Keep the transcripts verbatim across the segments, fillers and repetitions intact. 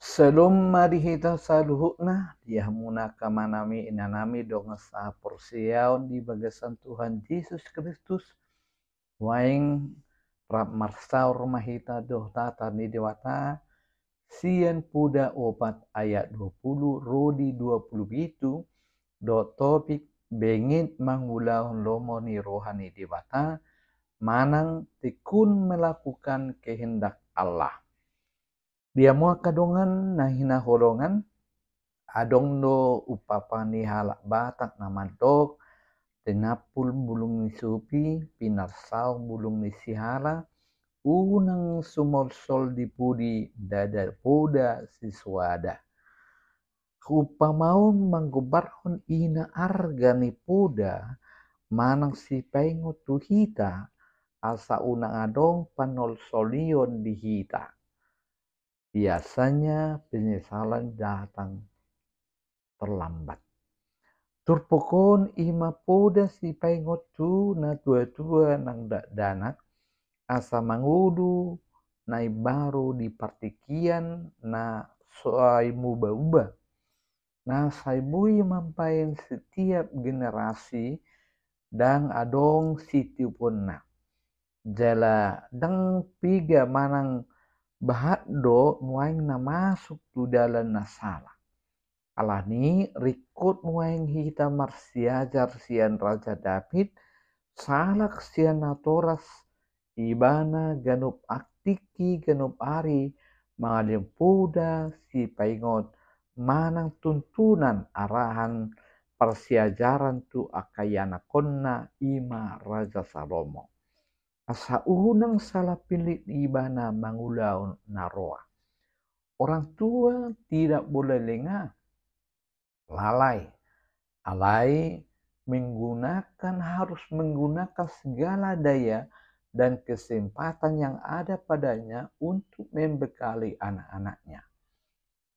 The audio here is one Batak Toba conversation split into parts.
Salom ma di hita saluhutna, di hamuna angka amanami, inanami, dongan sahaporseaon di bagasan Tuhan Jesus Kristus. Nuaeng rap marsaor ma hita dohot hata ni Debata, sian Poda opat ayat dua pulu ro di dua pulu pitu, dohot topik benget mangulahon lomo ni roha ni Debata, manang tekun melakukan kehendak Allah. Di hamu angka dongan na hinaholongan, adong do umpama ni halak Batak na mandok, tinampul bulung ni supi, pinarsaor bulung ni sihala, unang sumolsol di pudi, ndada poda sisoada. Umpama on manggombarhon ina arga ni poda manang sipaingot tu hita, asa unang adong panolsolion di hita. Biasanya penyesalan datang terlambat. Turpuk on i ma poda sipaingot tu natuatua nang dakdanak, asa mangolu na imbaru di partingkian na sai mubaubau, na sai boi mambahen setiap generasi ndang adong sitioponna. Jala ndang piga manang bahat do nuaeng na masuk tu dalan na sala. Alani ringkot nuaeng hita marsiajar sian Raja Daud, sahalak sian natoras, ibana ganup tingki ganup ari mangalehon poda sipaingot manang tuntunan, arahan parsiajaran tu angka ianakkonna, i ma Raja Salomo. Asa unang sala pillit ibana mangulahon na roa. Orang tua tidak boleh lengah, lalai. Alai menggunakan, harus menggunakan segala daya dan kesempatan yang ada padanya untuk membekali anak-anaknya.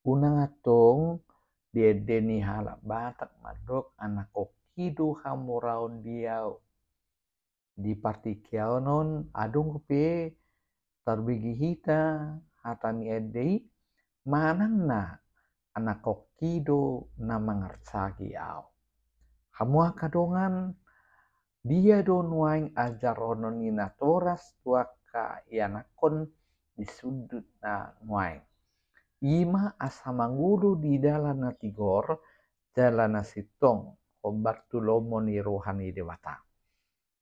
Unang antong diende ni halak Batak mandok anak ongki do hamoraon di au. Di partingkian on adong pe tarbege hita hata ni ende i, manang na anak ongki do na mangarsahi au. Hamu angka dongan, dia do nuaeng ajaronon ni natoras tu angka ianakkon di sundut na nuaeng? I ma asa mangolu di dalan na tigor jala na sintong, hombar tu lomo ni roha ni Debata.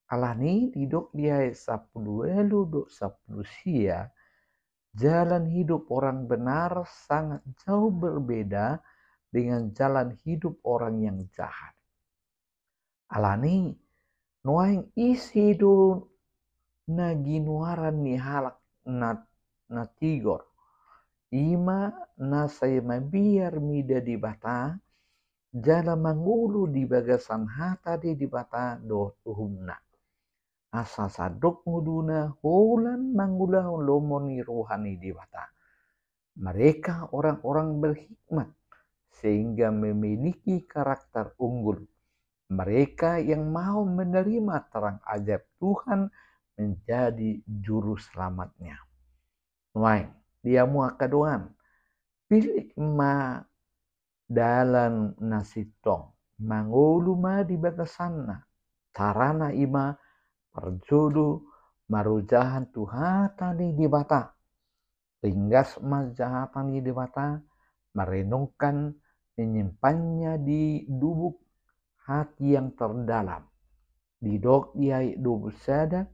Alani didok di ayat sampulu ualu dohot sampulu sia, jalan hidup orang benar sangat jauh berbeda dengan jalan hidup orang yang jahat. Alani nuaeng ise do na ginoaran ni halak na, na tigor? I ma na sai mabiar mida Debata jala mangolu di bagasan hata ni Debata dohot uhumna. Asa sandok ngoluna holan mangulahon lomo ni roha ni Debata. Mereka orang-orang berhikmat sehingga memiliki karakter unggul. Mereka yang mau menerima terang ajaib Tuhan menjadi juru selamatnya. Nuaeng, di hamu angka dongan, pillit ma dalan na sintong, mangolu ma di bagasanna. Carana i ma parjolo marojahan tu hata ni Debata. Ringgas ma hata ni Debata, merenungkan, menyimpannya di lubuk hati yang terdalam. Didok di ayat dua pulu sada,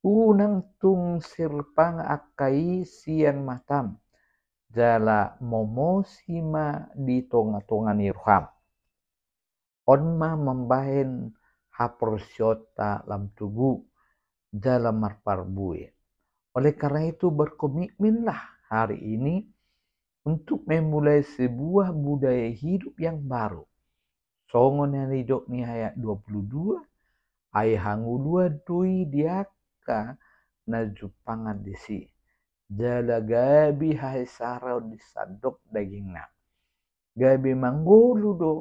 unang tung sirpang angka i sian matam, jala momosi ma di tonga-tonga ni roham. On ma mambahen haporseaonta lam togu jala marparbue. Oleh karena itu, berkomitmenlah hari ini untuk memulai sebuah budaya hidup yang baru. Songon na nidok ni ayat dua pulu dua, ai hangoluan do i di angka na jumpangan disi. Jala gabe hahisaron di sandok dagingna. Gabe mangolu do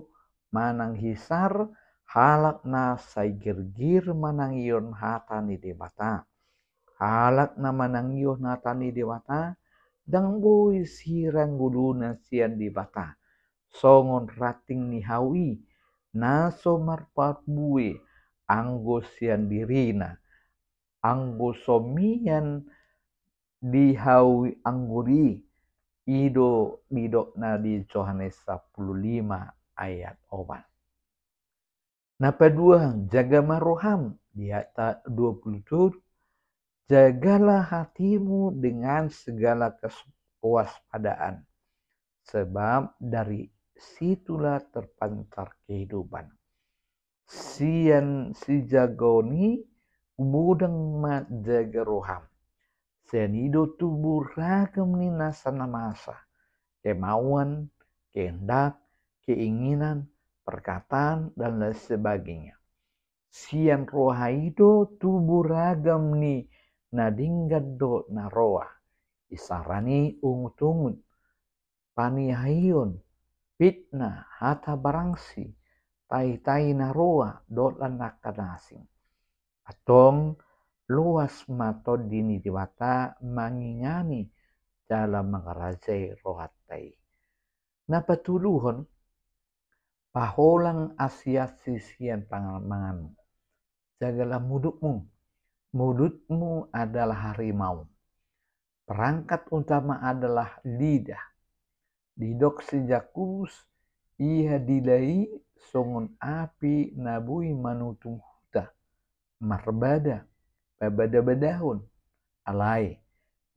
manang hisar halak na sai girgir manangihon hata ni Debata. Halak na manangihon hata ni Debata ndang boi sirang ngoluna sian Debata, songon ranting ni hau i, na so marparbue anggo sian dirina, anggo so mian di hau anggur i. I do didokna di Johannes sampulu lima ayat opat. Na padua, jaga ma roham, di ayat dua puluh tujuh, jagalah hatimu dengan segala kes-, kewaspadaan, sebab dari situlah terpancar kehidupan. Sian sijagaon i gumodang ma jaga roham. Sian i do tubu ragam ni nasa na masa, kemauan, kehendak, keinginan, perkataan, dan lain sebagainya. Sian roha i do tubu ragam ni na denggan dohot na roa, isarana ungut-ungut, panihaion, pitna, hata barangsi, tai-tai na roa, dohot lan angka na asing. Antong loas ma Tondi ni Debata mangingani jala mangarajai rohanta i. Na patoluhon, paholang asi-asi sian pangan-, manganmu. Jagalah mulutmu. Mulutmu adalah harimau. Perangkat utama adalah lidah. Didok si Jakobus, ia dila i songon api na boi manutung huta, marbada, pabada-badahon. Alai,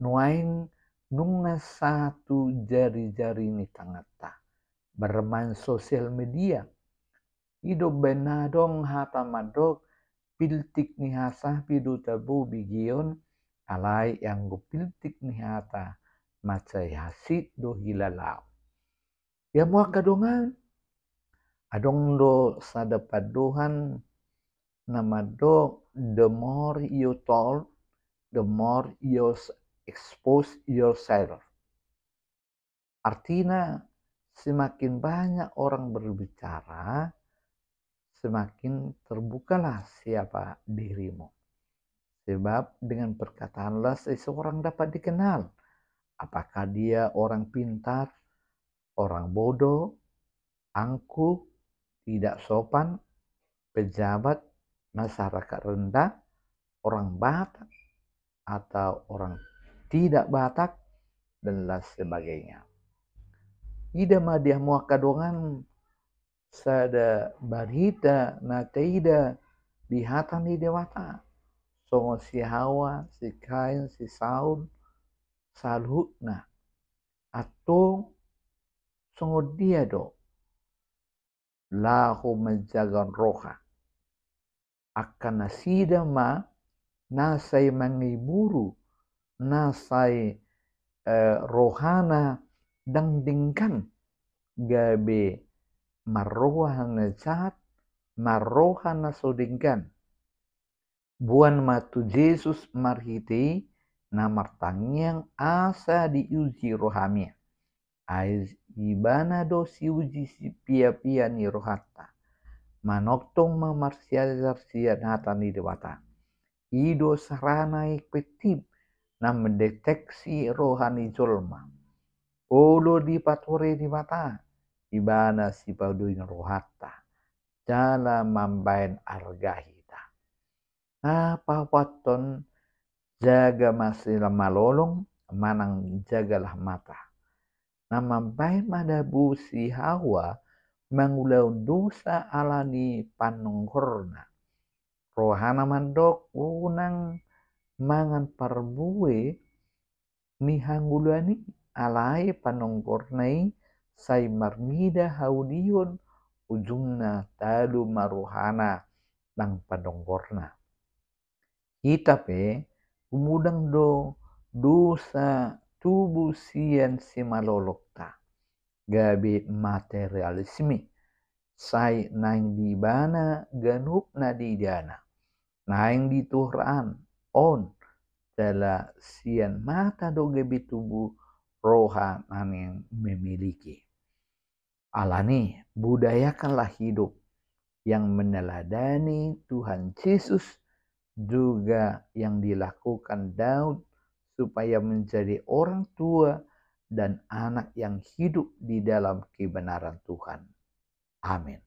nuaeng nunga sahat tu jari-jari ni tanganta, bermain sosial media. I do umbahen na adong hata mandok, piltik ni hasapi do tabo begeon, alai anggo piltik ni hata mansai hansit do hilalaon. Di hamu angka dongan, adong do sada pandohan na mandok, the more you talk, the more you s-, expose yourself. Artina, semakin banyak orang berbicara, semakin terbukalah siapa dirimu. Sebab dengan perkataanlah seseorang dapat dikenal. Apakah dia orang pintar, orang bodoh, angkuh, tidak sopan, pejabat, masyarakat rendah, orang Batak, atau orang tidak Batak, dan lain sebagainya. Ida ma di hamu angka dongan sada barita na taida di hata ni Debata, songon si Hawa, si Kain, si Saul, saluhutna. Antong songon dia do laho manjaga roha. Angka nasida ma na sai mangiburu, na sai, eh, rohana ndang denggan, gabe marroha na jahat, marroha na so denggan. Boan ma tu Jesus marhite i na martangiang asa diuji rohami. Ai Ibana do siuji sipiapia ni rohanta. Manongtong ma marsiajar sian hata ni Debata. I do sarana efektif na mendeteksi roha ni jolma. Olo dipatore Debata, Ibana sipadohot rohanta, jala mambahen arga hita. Na paopathon, jaga ma simalolong, manang jagalah mata. Na mambahen ma tabo si Hawa mangulahon dosa ala ni panonggorna. Rohana mandok unang mangan parbue ni hangoluan i, alai panonggorna i sai marnida haulion, ujungna talu ma rohana nang panonggorna. Hita pe gumodang do dosa tubu sian simalolongta, gabe materialisme, sai naeng di ibana ganup na diidana, naeng di Tuhan on, jala sian mata do gabe tubu roha na naeng memiliki. Alani, budayakanlah hidup yang meneladani Tuhan Yesus, juga yang dilakukan Daud supaya menjadi orang tua dan anak yang hidup di dalam kebenaran Tuhan. Amin.